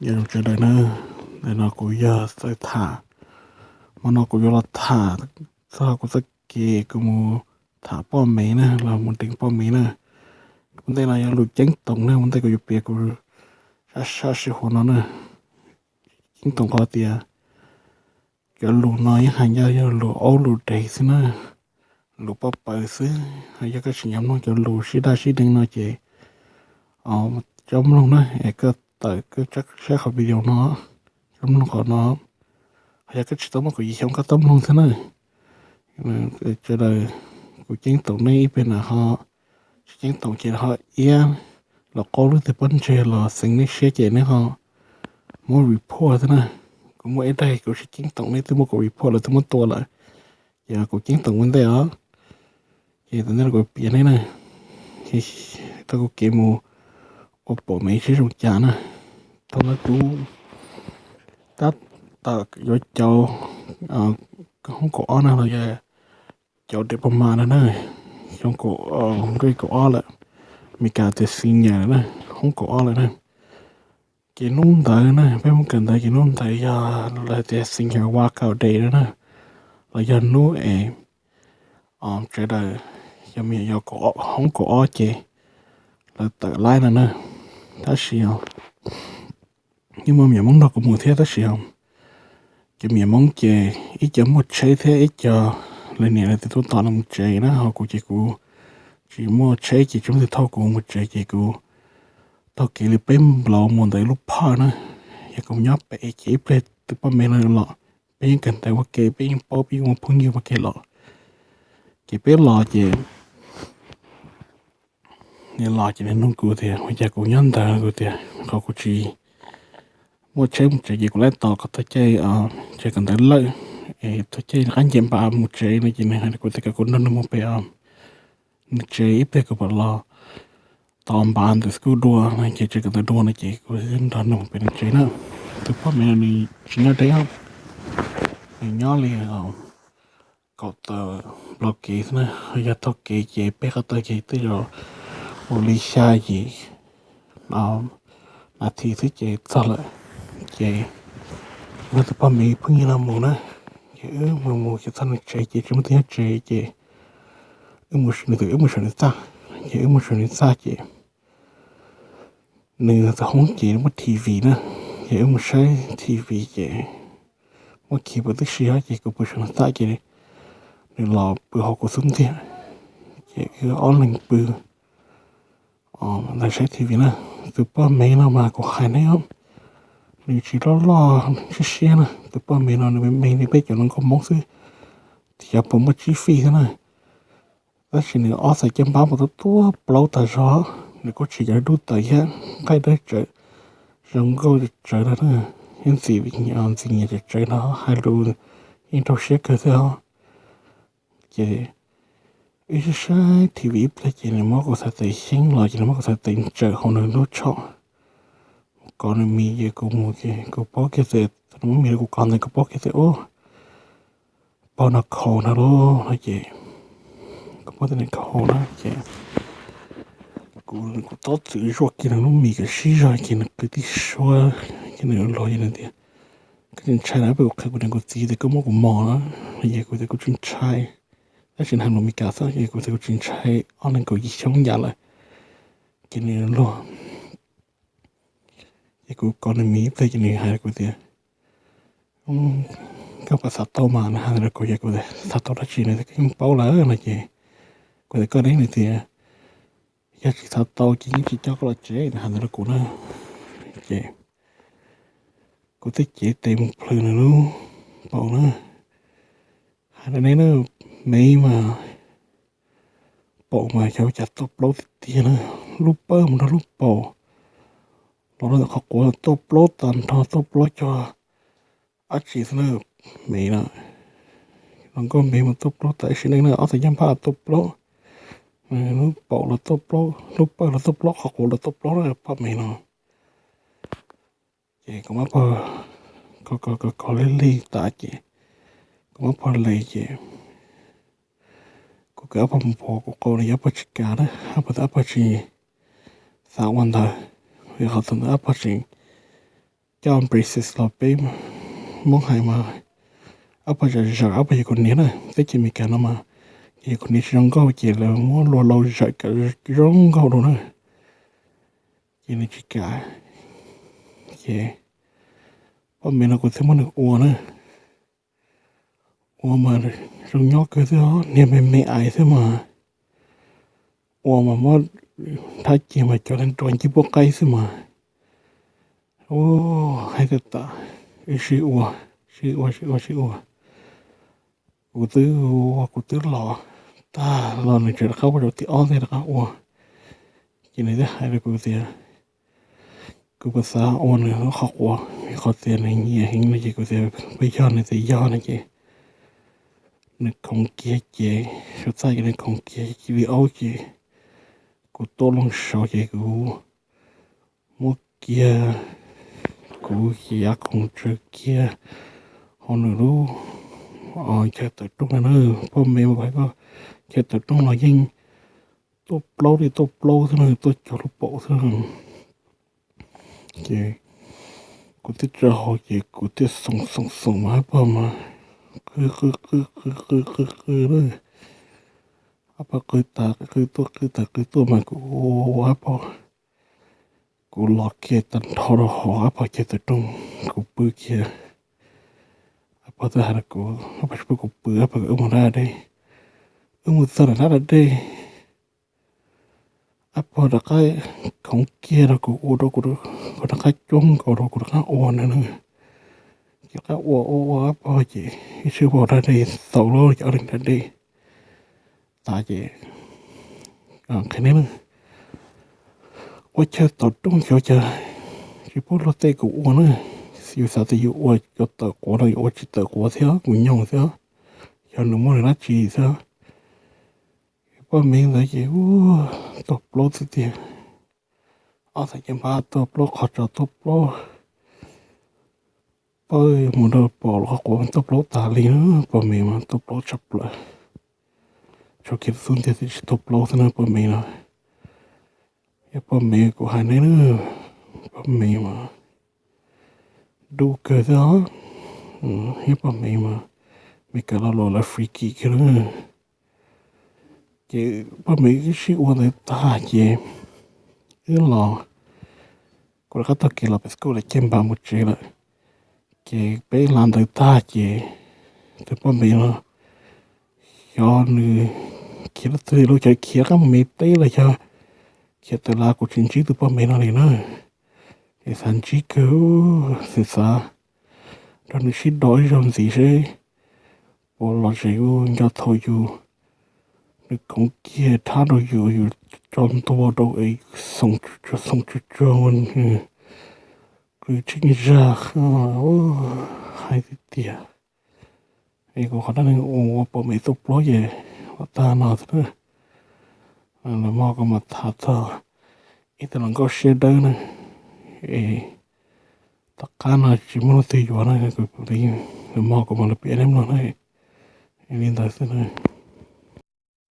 Nyob zoo sawv daws na, ntawm no kuv yog Xawm Tham. Hmo no kuv yuav los tham txog kuv txoj kev kuv mus tham poj mev na, los mus deev poj mev na. Ua ntej no yog lus ceeb toom na, ua ntej kuv yuav piav kuv sab sab sij huam no na. Ceeb toom qhov tias cov lus no yeej hais ncaj yog lus aub lus dev xwb na, lus poj paws xwb. Yog koj tsis nyiam mloog cov lus sib daj sib deev no ces txhob mloog na, es koj tawm koj saib qhov video no, txhob mloog qhov no. Yog koj tsis tau muaj kaum yim xyoo koj txhob mloog xwb na. Sawv daws, kuv ceeb toom nej ib pliag na ho, tsis ceeb toom ces ho iab los qaub lub teg pob ntseg los xeev nej siab ces nej ho muab report xwb na. Kuv muaj ib daim kuv tsis ceeb toom nej twb muab kuv report lawm, twb muab tua lawm. Ces kuv ceeb toom ua ntej os. Ces tam sim no kuv piav nej na, tau kuv kev mus ua poj mev seb zoo cas na. Thaum ntawd kuv tab tom yuav cov hoob kaum ob na los yog cov diploma no na, xyoo kaum, nkauj kaum ob lawm, Meskas tias senior na, hoob kaum ob lawm na. Ces hnub ntawd na, peb Hmoob kawm ntawv ces hnub ntawd yog lawv tias senior walkout day na, los yog hnub es sawv daws, cov me nyuam yaus hoob kaum ob ces lawv tawm laib no na. Tab sis yeej muaj me nyuam Hmoob nrog kuv mus thiab tab sis cov me nyuam Hmoob ces ib co muaj tsheb thiab ib co lawv niam lawv txiv tuaj tos lawv mus tsev na, ho kuv ces kuv tsis muaj tsheb ces tsis muaj tus thauj kuv mus tsev ces kuv taug kev li peb nplaud mus ntawm ib lub park na. Yog kuv nyob pem ces ib pliag tus poj me no los, peb yeej kawm ntawv ua ke, peb yeej paub, peb yeej muaj phooj ywg ua ke los. Ces peb los ces nws los ces nws nug kuv tias ua cas kuv nyob ntawd, kuv tias qhov kuv tsis muaj tsheb mus tsev ces kuv laib tos kom tag caij tsev kawm ntawv lawm, es tag caij qab ncaim npam mus tsev no ces nws hais rau kuv tias kom kuv nrog nws mus pem nws tsev ib pliag kuv mam los tos npam ntawm school dua no ces tsev kawm ntawv dua no ces kuv nrog nws mus pem nws tsev na. Tus poj me no nws tsis nyob deb, nws nyob li kaum tawm nplog kev xwb na, yog taug kev ces peb qhov taw ces tej zaum ua li xya yim nas this xwb ces txog lawm. Ces kuv nrog tus poj me phooj ywg no mus na, ces wb mus mus ces txog nws tsev ces tsis muaj tus nyob tsev ces wb mus, nws tus wb mus saum nws txaj, ces wb mus saum nws txaj ces nws txog hoob ces muaj T V na, ces wb mus saib T V ces muaj khi puas tib si os ces kuv pw saum nws txaj ces nws los pw hauv kuv xub ntiag, ces wb ob leeg pw ntawd saib T V na. Tus poj me no mas kuv hais nej, nws tsis loj loj siab siab na, tus poj me no nws me me li peb cov hluas nkauj Hmoob xwb, xyov puas muaj tsib fij xwb na. Tab sis nws ob txhais caj npab mas tuab tuab plaub tag zog, nws kuj tsis yog dub tawv thiab, nqaij dawb tsawv, zoo nkauj tsawv no na, thiab ntxim, ntxim nyiam tsawv tsawv no, hais lus yeej rau siab kawg thiab os. Ces wb saib T V ib pliag ces nws muab kuv txhais tes xyeeb los ces nws muab kuv txhais tes ntsaws hauv nws lub tsho, kov nws mis ces kuv mus ces kuv paub kiag tias nws muab mis rau kuv kov ntawd kuv paub kiag tias ub, pog no khaus no lauj no ces kuv paub tias nws khaus na ces kuv, kuv tob txwm zuaj kiag nws lub mis kom sib zog ces nws qw tib suab ces nws luag ces nws tias, koj tsis ntshai los peb kuv qhia kuv niam kuv txiv tias koj muab kuv mos na, no ces kuv tias kuv tsis ntshai, tab sis nws hais lus Meskas xwb ces kuv tias kuv tsis ntshai, ob leeg kaum yim xyoo yam lawm. Ces nws luag, ces kuv kov nws mis ib pliag ces nws hais rau kuv tias, koj puas xav tau mas, nws hais rau kuv ces kuv tias xav tau dab tsi, nws tias koj yeej paub lawm no ces kuv tias koj neb, nws tias yog tsis xav tau ces yeej tsis coj koj los tsev, nws hais ntawd rau kuv na. Ces kuv thiaj cev tes mus plhws nws lub paum na. Hais rau nej na, me mas paum mas xyov cas tuaj plaub tiag tiag na, lub pawg mus rau lub paum, los rau ntawm qhov quav tuaj plaub tag nrho, tuaj plaub cog dab tsi xwb na, me na. Los nkauj me mas tuaj plaub tas sim neej na, ob txhais caj npab tuaj plaub, lub paum los tuaj plaub, lub pawg los tuaj plaub, qhov quav los tuaj plaub na, poj me no. Ces kuv muab pog kov kov kov lig lig tas ces kuv muab pog le ces kuv kwv ob pog mus pov kuv qau no, ob pog tsis kam na, ob pog, ob pog tsis xav ua ntawd, vim qhov thaum ntawd ob pog tseem coj braces los peb Hmoob hais mas ob pog zawm zawm ob pog yog kuv niam na. Teb chaws Amelikas no mas ces yog kuv niam tsis zoo nkauj ces lawv muab luag lau zawm kom zoo nkauj dua na. Ces nws tsis kam, ces poj me no kuv thiaj muab nws ua na. Ua mas zoo nyob kawg xwb, niag me me ais xwb mas. Ua mas muab thab ceg mas cov neeg rua ncig puab qaib xwb mas. Hais tias tas, wb sib ua, sib ua sib ua sib ua, kuv twb, kuv twb los tag los nws tseem rov qab ua rau tim ob ntej rov qab ua. Ces nws thiaj hais rau kuv tias kuv puas xav ua nws lub qhov quav, vim qhov tias nws nyiam heev no. Ces kuv tias puas yog, nws tias yog no ces nws khoov kiag ces, suav txaj ces nws khoov kiag li aub ces kuv tuaj looj saud ces kuv muab kiag, kuv yav khoom tsawv kiag hauv nws lub chaw tawm rooj na. Poj me mas kuv hais koj, chaw tawm rooj los yeej tuaj plaub li tuaj plaub xwb na, tuaj cog lub paum xwb. Ces kuv thiaj tsa hau ces kuv thiaj xoom xoom xoom mas hab pog mas qw qw qw qw qw qw qw lawm. Hab pog qw tas qw tuaj qw tas qw tuaj mas kuv ua hab pog, kuv los kiag tag nrho rau hauv hab pog chaw tawm rooj, kuv pw kiag. Hab pog twb hais rau kuv, hab pog tsis pub kuv pw, hab pog kom wb mus da dej, wb mus txog nram dab da dej. Hab pog rov qab khoov kiag rau kuv ua rau kuv, kuv rov qab coob nkaus rau kuv rov qab ua na. Ces rov qab ua ua ua hab pog ces ib sij ua da dej txaus lawm ces ob leeg da dej tas ces qhia neb na, ua chaw tom rooj xyov cas tsis pub luag tej kuv ua na. Yus xav tias yus ua cov tawm quav no yus ua tsis tawm quav thiab, kuv nyoog thiab, xyov nws muaj nws dab tsi thiab. Poj me ntawd ces tuaj plaub tiag tiag, ob txhais caj npab tuaj plaub, qhov tsos tuaj plaub, pawg mus rau pom los qhov quav tuaj plaub tas li na. Poj me mas tuaj plaub tshaj plaws, tshuav kiag xub ntiag twb tsis tuaj plaub xwb na poj me no. Yog poj me kuv hais neb na, poj me mas dub kawg thiab. Yog poj me mas, me kav los los lawv freaky kawg na. Ces poj me wb sib ua ntawd tag ces wb los, kuv rov qab taug kev los pem school lawm, caij npas mus tsev lawm. Ces peb hla ntawd tag ces tus poj me no xyov nws khiav rau twg lawm, xyov khiav rov qab mus me teb los xyov khiav tawm los, kuv tsis ntsib tus poj me no li na. Es xav ntsib kawg, xav, xav nrog nws sib do ib zaug ntxiv seb puas los ze, nco thaum yus, nws khoov kiag thab rau yus, yus tso ntua rau es xoom tsuag tsuag, nws qw tseeb zaj, hais tiag tiag. Es kuv qhov dab neeg ua poj me tuaj plaub ces ua tag no xwb na. Lawv mog kuv mam tham txog ib tug hluas nkauj siab dawb na. Es tom qab no tsis muaj leej twg yuav na, lawv mog kuv mam li piav neb mloog na. Li ntawd xwb na.